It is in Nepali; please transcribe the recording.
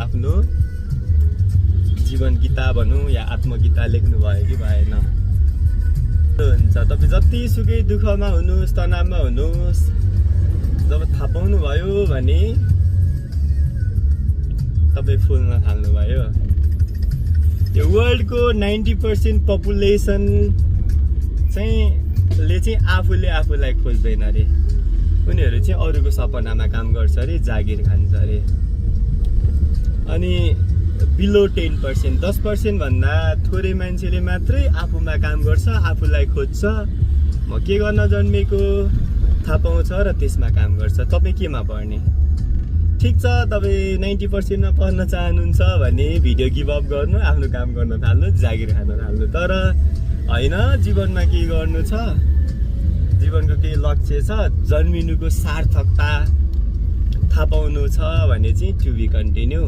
आफ्नो जीवन गीता भनौँ या आत्मगीता लेख्नु भयो कि भएन हुन्छ। तपाईँ जतिसुकै दुःखमा हुनुहोस्, तनावमा हुनुहोस्, जब थाहा पाउनुभयो भने तपाईँ फुल्न थाल्नुभयो। यो वर्ल्डको 90% पपुलेसन चाहिँ आफूले आफूलाई खोज्दैन अरे। उनीहरू चाहिँ अरूको सपनामा काम गर्छ अरे, जागिर खान्छ अरे। अनि बिलो 10%, 10% भन्दा थोरै मान्छेले मात्रै आफूमा काम गर्छ, आफूलाई खोज्छ। म के गर्न जन्मेको थाहा पाउँछ र त्यसमा काम गर्छ। तपाईँ केमा पर्ने? ठिक छ, तपाईँ 90%मा पर्न चाहनुहुन्छ भने भिडियो गिभ अप गर्नु, आफ्नो काम गर्न थाल्नु, जागिर खान थाल्नु। तर होइन, जीवनमा के गर्नु छ, जीवनको केही लक्ष्य छ, जन्मिनुको सार्थकता थाहा पाउनु छ भने चाहिँ टु बी कन्टिन्यू।